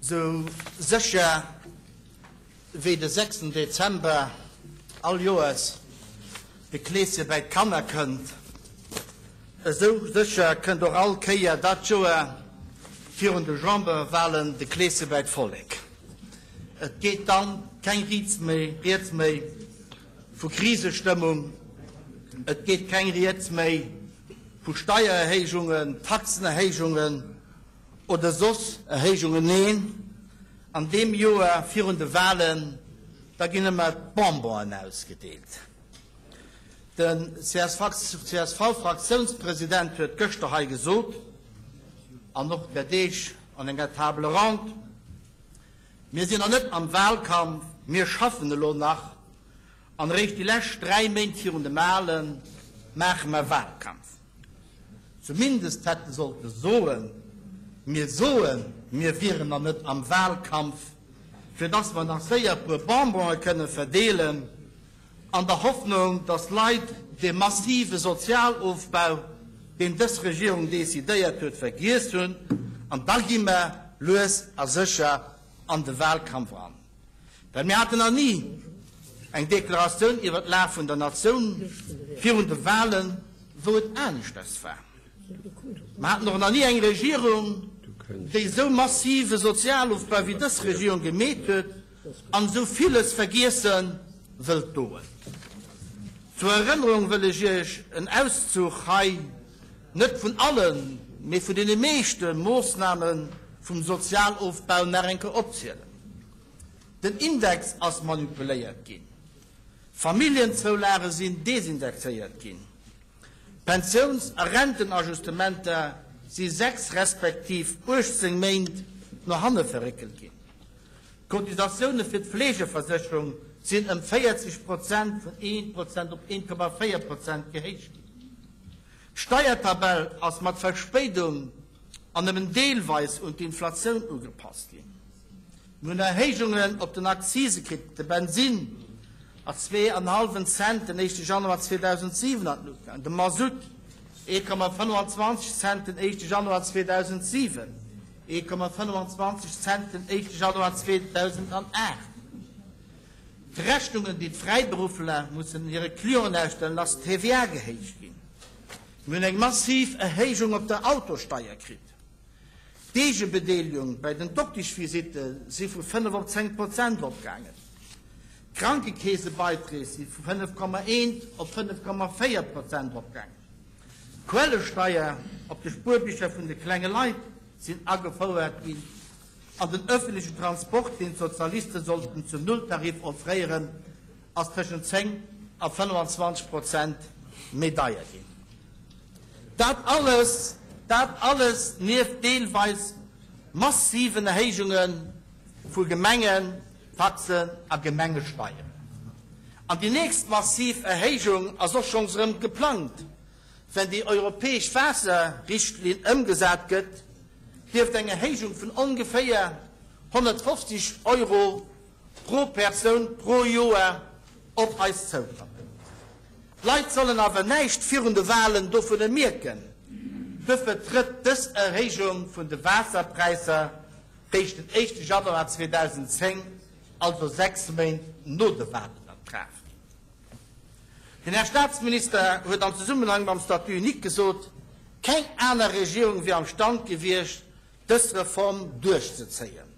Sou sécher wéi de sechsten Dezember all Joers de Kleeschen bäi d'Kanner kënnt, esou sécher kënnt och all Kéier dat Joer virun de Chamberwahlen de Kleesche bäi d'Vollek. Et geet dann keng Rieds méi Rieds méi vu Krisestëmmung, et geet keng Rieds méi vu Steiererhéijungen, Taxenerhéijungen, oder soss Erhéijungen, neen, an deem Joer virun de Wahlen, da ginn ëmmer d'Bonbonen ausgedeelt. Den CSV-Fraktiounspresident huet gëschter hei gesot, an och der Deeg an enger Table ronde, Mir sinn nach net am Wahlkampf, mir schaffen elo nach, an eréischt déi lescht 3 Méint virun de Wahlen maache mer Wahlkampf. Zumindest hätt e sollte soen, Mir soen, mir wieren nach net am Wahlkampf, fir dass mer nach séier e puer Bonbonë kënne verdeelen, an der Hoffnung, dass d'Leit dee massive Sozialofbau, deen dës Regierung decidéiert huet, vergiess hunn, an da gi mer lues a sécher an de Wahlkampf eran. Well mir haten nach ni eng Deklaratioun iwwer d'Lag vun der Natioun virun de Wahlen, wou et aneschters war. Mer haten och nach ni eng Regierung, déi esou massive Sozialofbau wéi dës Regierung gemeet huet an esou villes vergiesse wëllt doen. Zur Erënnerung wëll ech Iech en Auszuch hei, net vun allen, mee vun deene meeschte Moossname vum Sozialofbau nach eng Kéier opzielen. Den Index ass manipuléiert ginn, Familljenzoulage sinn desindexéiert ginn, Pensiouns a Rentenajustementer si 6 respektiv 18 Méint no hanne verréckelt ginn, d'Cotisatioune fir d'Fleegeversécherung sinn ëm 40 Prozent vun 1 Prozent op 1,4 Prozent gehéicht ginn, d'Steiertabell ass mat Verspéidung an nëmmen deelweis un d'Inflatioun ugepasst ginn. Mir hunn Erhéijungen op den Akzise kritt, de Bensinn ass zwee an hallwen Cent den éischte Januar 2007 an d'Luucht gaangen, de Masutt 1,25 Cent den éischte Januar 2007, 1,25 Cent den éischte Januar 2008. D'Rechnungen, déi d'Fräiberuffler mussen hire Clienten ausstellen, ass d'TVA gehéicht ginn. Mir hunn eng massiv Erhéijung op der Autosteier kritt. D'Eegebedeelegung bei den Dokteschvisitte si vu 5 op 10 Prozent eropgaangen. D'Krankekeesebeiträg si vu 5,1 op 5,4 Prozent eropgaangen. D'Quellesteier op de Spuerbicher vun de klenge Leit sinn agefouert ginn an den ëffentlechen Transport, deen d'Sozialiste sollten zum Nulltarif offréieren, ass tëschent 10 a 25 Prozent méi deier ginn. Dat alles, dat alles nieft deelweis massiven Erhéijunge vu Gemengentaxen a Gemengesteieren. An déi nächst massiv Erhéijung ass och schonns erëm geplangt, Wenn déi europäesch Waasserrichtlinn ëmgesat gëtt, dierft eng Erhéijung vun ongeféier 150 Euro pro Persoun pro Joer op eis zoukommen. D'Leit sollen awer näischt virun de Walen dovunner mierken, duerfir trëtt dës Erhéijung vun de Waasserpräisser réischt den éischte Januar 2010, also 6 Méint no de Walen, an Kraaft. Den Här Staatsminister huet am Zesummenhang mam Statut unique gesot, keng aner Regierung wier am Stand gewiescht, dës Reform duerchzezéien.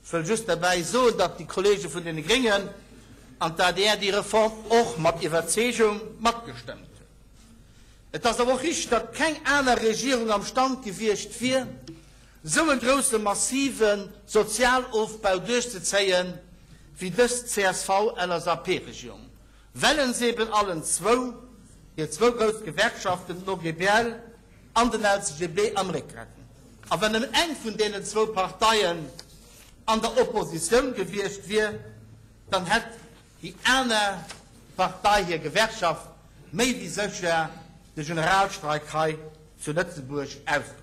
Ech wëll just derbäi soen, datt déi Kollege vun deene Gréngen an d'ADR déi Reform och mat Iwwerzeegung matgestëmmt hunn. Et ass awer och richteg, datt keng aner Regierung am Stand gewiescht wier, esou e grouse massive Sozialofbau duerchzezéien, wéi dës CSV-LSAP-Regierung, wellen se eben allen zwou hir zwou grouss Gewerkschaften, den OGBL an den LCGB, am Réck hätten. A wann nëmmen eng vun deenen zwou Parteien an der Oppositioun gewiescht wier, dann hätt déi aner Partei hir Gewerkschaft méi wéi sécher de Generalstreik hei zu Lëtzebuerg ausgeruff.